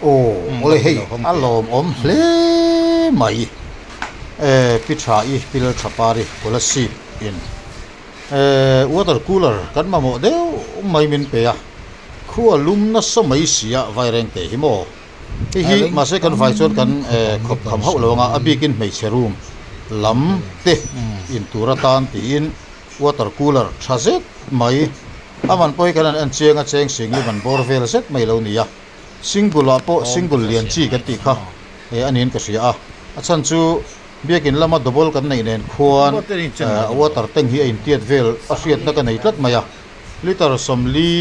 Aw awle hei a lawmawm hle mai e pi tha i pi lal tha pari kolasib in e water cooler kan mamawh deuh mai min pe a khua lum nasa mai si a vaireng te hi maw hei hi mahse kan vai chuan kan e khawp kham hauh lo ang a a bikin hmeichhe room lam te in tur atan tiin water cooler tha zet mai a man pawh hi kan han en chiang a cheng singlim an bawr vel zet mai lo ni a single ah pawh single lian chi kan tih kha eh a niin ka hria a a chhan chu biakin lama double kan neih nen khuan eh water tank hi a intiat vel a hriatna ka nei tlat mai a liter sawmli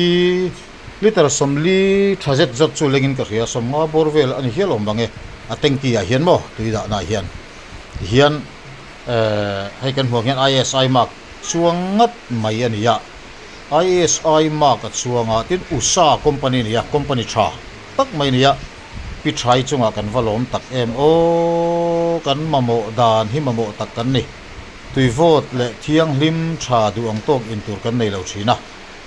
liter sawmli tha zet zawt chu lengin ka hria sawmnga bawr vel a ni hial awm bang e a tanky ah hian maw tui dahna ah hian tihian eh hei kan hmuh ang hian I_S_I mark chuang ngat mai a ni a. ISI mark a chuang a, tin USA company a ni a, company tha tak mai a ni a, pi thai chungah kan va lawm tak em aw, kan mamawh dan hi mamawh tak kan ni, tui vawt leh thianghlim tha duh ang tawk in tur kan nei lo thin a,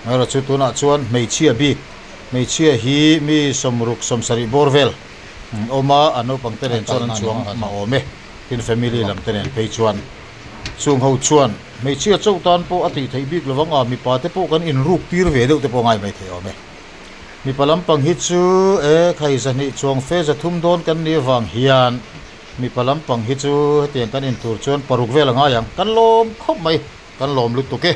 amaherawhchu chu tunah chuan hmeichhia bik, hmeichhia hi mi sawmruk sawmsarih bawr vel awm a, a naupang te nen chuan an chuang mah awm e, tin family lam te nen phei chuan. Chung ho chuan hmeichhia chauh tan pawh a tih theih bik lovang a, mipa te pawh kan inruk tir ve deuh te pawh ngai mai thei awm e. Mipa lampang hi chu e khai zahnih chuang fe zathum dawn kan nih avang hian mipa lampang hi chu hetiang kan intur chuan paruk vel a ngai ang. Kan lawm khawp mai, kan lawm lutuk e.